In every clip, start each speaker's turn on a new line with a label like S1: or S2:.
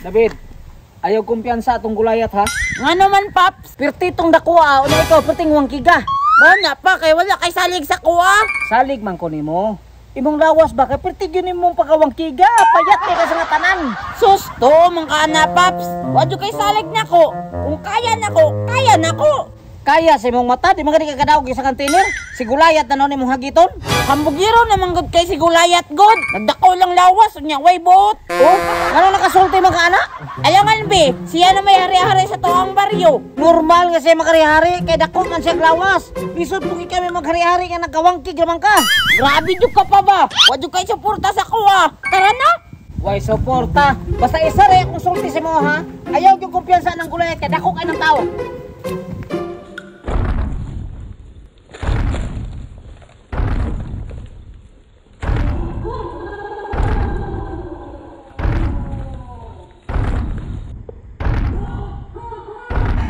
S1: David, ayaw kumpiyansa atong gulayat ha.
S2: Nga naman, Paps?
S1: Pirti tong dakuha, una ikaw pirting wangkiga.
S2: Mao na pa kay wala kay salig sa kuha.
S1: Salig man ko nimo. Imong lawas ba kay pirti gyud nimong pagkawangkiga, payat kay ka sa nga tanan.
S2: Sus, to man ka na, Paps. Wa jud kay salig nako. Kung kaya nako, kaya nako.
S1: Kaya sa imong mata, di man gani ka kadaog sa container. Si Gulayat na noon imong hagiton.
S2: Hambugiro naman gud kay si Gulayat god. Nagdako lang lawas unya way buot.
S1: Oh, ngano nakasulti man ka ana?
S2: Ayangan be, siya na may hari-hari sa tuang baryo.
S1: Normal nga siya makari-hari kay dako man siya lawas. Lisod pud kami maghari-hari nga nagkawangkig raman ka.
S2: Grabe jud ka pa ba? Wa jud kay suporta sa kuha. Tara na.
S1: Way suporta. Basta isa re akong sulti sa mo ha. Ayaw gyud kumpiyansa ng Gulayat kay dako kay ng tao.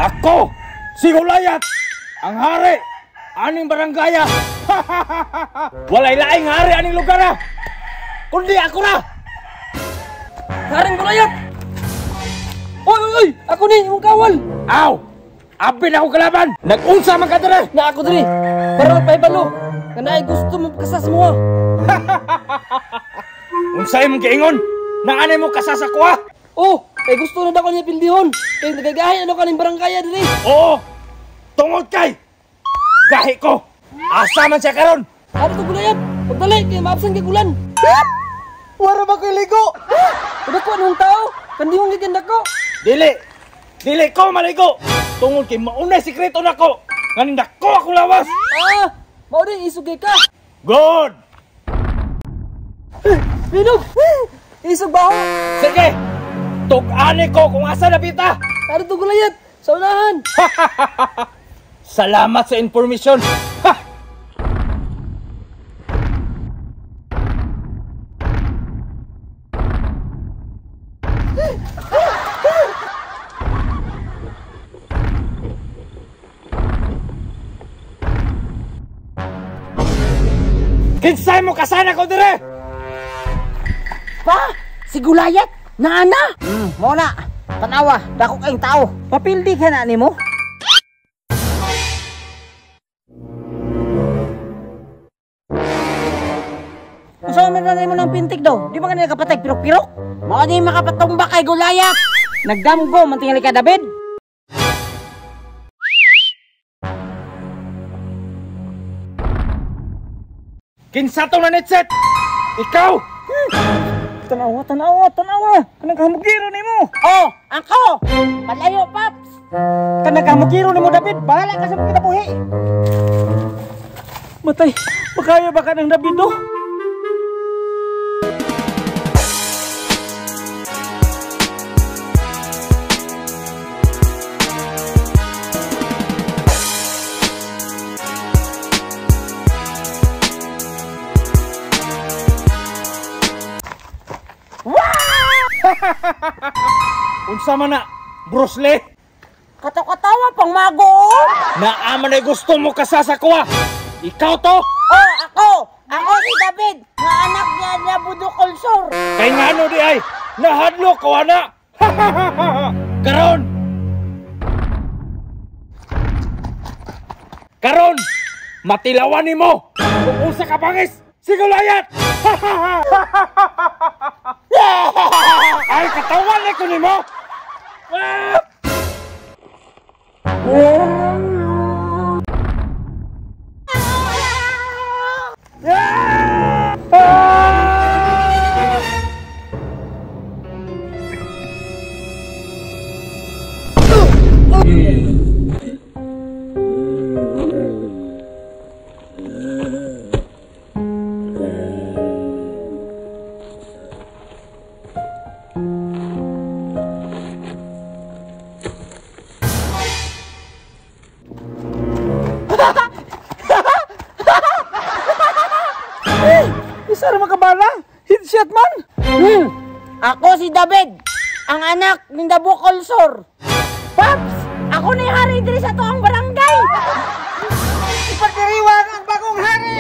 S3: Ako, si Gulayat, ang hari, aning barangaya. Walay laing hari aning lugar ha, kundi ako ra.
S4: Haring Gulayat! Oy, oy, oy! Ako ni, imong kawal!
S3: Aw! Abi na ako kalaban! Nag-unsa man ka dire!
S4: Na ako dire! Para magpahibalo! Nga naay gusto mo kasas mo ha!
S3: Unsa imong giingon? Naanay mo kasas ako ha?
S4: Oh! Kay gusto na dako niya pildihon. Kay nagagahi ano kaning barangaya diri.
S3: Oo. Tungod kay gahi ko. Asa man siya karon?
S4: Ano to Gulayat? Pagdali kay maabsan kay ulan.
S1: Wara ba koy ligo?
S4: Kadako nung tao, kandihong gikan dako.
S3: Dili. Dili ko maligo. Tungod kay maunay sikreto nako. Nganing dako akong lawas.
S4: Ah, mao din isog kay ka.
S3: Good.
S4: Binog. Isog baho.
S3: Sige. Tug-ani ko kung asa na bita.
S4: Ano to Gulayat? Sa unahan.
S3: Salamat sa information. Ha! Kinsay mo kasana ko dire?
S2: Pa, si Gulayat. Naana!
S1: Mo na. Tanawa, dako kayong tao. Papildi ka na nimo. Unsa man na nimo ng pintik daw? Di ba kanila kapatay pirok-pirok?
S2: Mao ni makapatumba kay Gulayat.
S1: Nagdamgo man tingali ka David.
S3: Kinsa tong nanitset? Ikaw!
S1: Tanawa, tanawa, tanawa! Kanang kahamugiro nimo!
S2: Oh, ako! Palayo, Paps!
S1: Kanang kahamugiro nimo, David! Bahala ka sa mga kinabuhi! Matay! Makaya ba ka ng David, oh?
S3: Unsa man na, Bruce Lee?
S2: Kato-katawa pang mago.
S3: Naa man ay gusto mo kasasa ko. Ikaw to?
S2: Oh, ako! Ako si David, nga anak niya na Budukolsor.
S3: Kay ngano di ay, nahadlok ko ana. Karon! Karon! Matilawan nimo kung unsa ka bangis si Gulayat! Ay, katawan na ko nimo!
S1: Isa ra makabala, headshot man.
S2: Ako si David, ang anak ni Nabucolsor. Paps, ako na yung hari diri sa tuang barangay.
S1: Ipagdiriwang ang bagong hari.